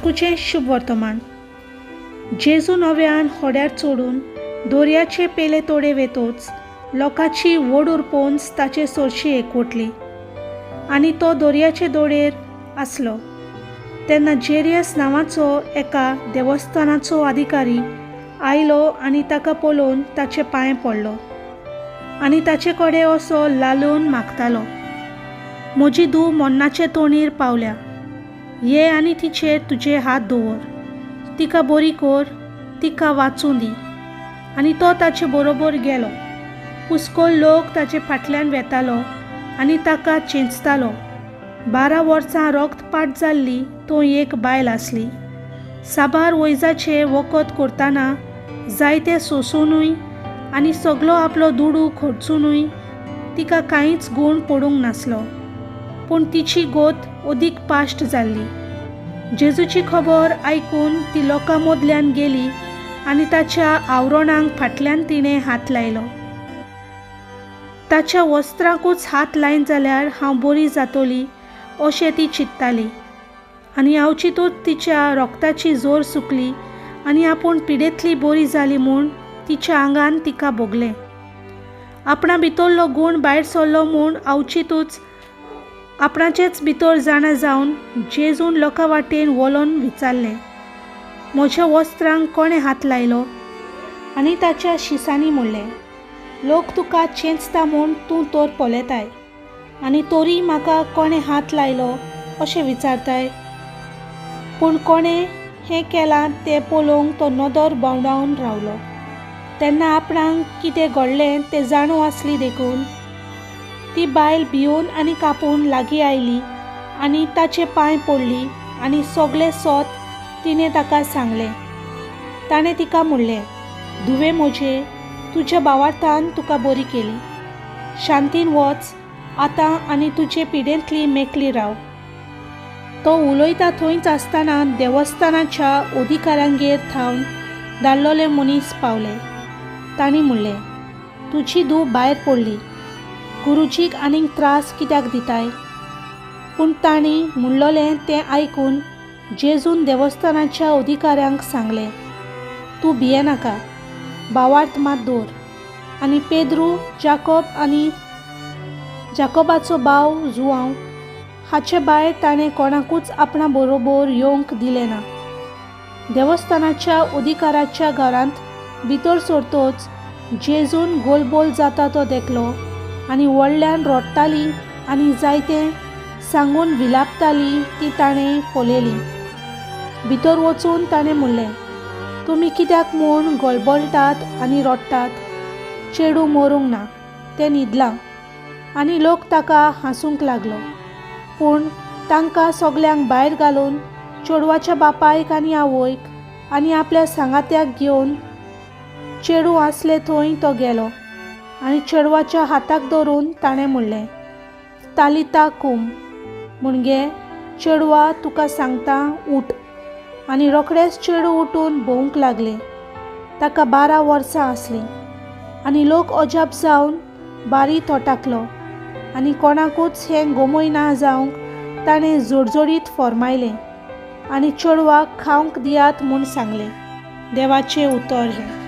मार्कूचें शुभ वर्तमान. जेजू नव्यान होड्यार चडून दोरयाचे पेले तोडे वेतोच लोकांची व्हड उरपोन्स ताचे सरशी एकवटली आनी तो दोरयाचे दोडेर आसलो. तेन्ना जेरियस नांवाचो एका देवस्थानाचो अधिकारी आयलो आनी ताका पळोवन ताचे पांय पडलो आनी ताचे कडेन असो लालोवन मागतालो, म्हजी धूव मरणाचे तोणीर पावल्या, ये आनी तिचेर तुजे हात दवर, तिका बरी कर, तिका वाचूं दी. आनी तो ताचे बरोबर गेलो. पुस्कोल लोक ताचे फाटल्यान वेतालो आनी ताका चेंचतालो. 12 वर्सां रक्तपात जाल्ली थंय एक बायल आसली. साबार वैजाचे वखद करतना जायते सोंसुनूय आनी सगलो आपलो दुडू खर्चुनूय तिका कांयच गूण पडूंक नासलो, पूण तिची गोत अदीक पाश्ट जाल्ली. जेजूची खबर आयकून ती लोकां मदल्यान गेली आनी ताच्या आवरणांक फाटल्यान तिणें हात लायलो. ताच्या वस्त्रांकूच हात लायन जाल्यार हांव बरी जातली अशें ती चिंत्ताली आनी अवचितूच तिच्या रोगताची जोर सुकली आनी आपूण पिडेंतली बरी जाली म्हूण तिच्या आंगान तिका भोगलें. आपणा भितरलो गूण भायर सरलो म्हूण अवचितूच आपणाचेच भितर जाणा जावन जेजून लोकां वाटेन वलोन विचारलें, म्हज्या वस्त्रांक कोणें हात लायलो? आनी ताच्या शिसांनी म्हणलें, लोक तुका चेंचता म्हूण तूं तर पळयताय आनी तोरी म्हाका कोणें हात लायलो अशें विचारताय? पूण कोणें हें केलां तें पळोवंक तो नदर भोंवडावन रावलो. तेन्ना आपणाक कितें घडलें तें जाणू आसली देखून ती बायल भिवन आनी कापून लागीं आयली आनी ताचे पांय पडली आनी सगलें सोत तिणें ताका सांगलें. ताणें तिका म्हणलें, धुवे म्हजे, तुज्या भावार्थान तुका बरी केली, शांतीन वच आतां आनी तुजे पिडेंतली मेकली राव. तो उलयता थंयच आसतना देवस्थानाच्या अधिकाऱ्यांगेर थावन धाडलेले मनीस पावले. तांणी म्हणलें, तुजी धूव भायर पडली, गुरुजीक आनीक त्रास कित्याक दिताय? पूण तांणी म्हणलेलें तें आयकून जेजून देवस्थानाच्या अधिकाऱ्यांक सांगलें, तूं भियेनाका, भावार्थ मात दवर. आनी पेद्रू, जाकोब आनी जाकोबाचो भाव जुआंव हाचे भायर ताणें कोणाकूच आपणा बरोबर येवंक दिलें ना. देवस्थानाच्या अधिकाराच्या घरांत भितर सरतोच जेजून गोलबोल जाता तो देखलो आनी व्हडल्यान रडटाली आनी जायतें सांगून विलापताली ती ताणें पळयली. भितर वचून ताणें म्हणलें, तुमी कित्याक म्हूण गोलबोलटात आनी रडटात? चेडूं मरूंक ना, तें न्हिदलां. आनी लोक ताका हांसूंक लागलो. पूण तांकां सगल्यांक भायर घालून चेडवाच्या बापायक आनी आवयक आनी आपल्या सांगात्याक घेवन चेडूं आसलें थंय तो गेलो आनी चेडवाच्या हाताक धरून ताणें म्हणलें, तालिता कुम, म्हणजे चेडवा तुका सांगता उठ. आनी रोखडेंच चेडूं उठून भोंवूंक लागलें. ताका 12 वर्सां आसलीं आनी लोक अजाप जावन बारी थोटाकलो आनी कोणाकूच हें गोमय ना जावंक ताणें जोडजोडीत फॉर्मायलें आनी चेडवाक खावंक दियात म्हूण सांगलें. देवाचें उतर हें.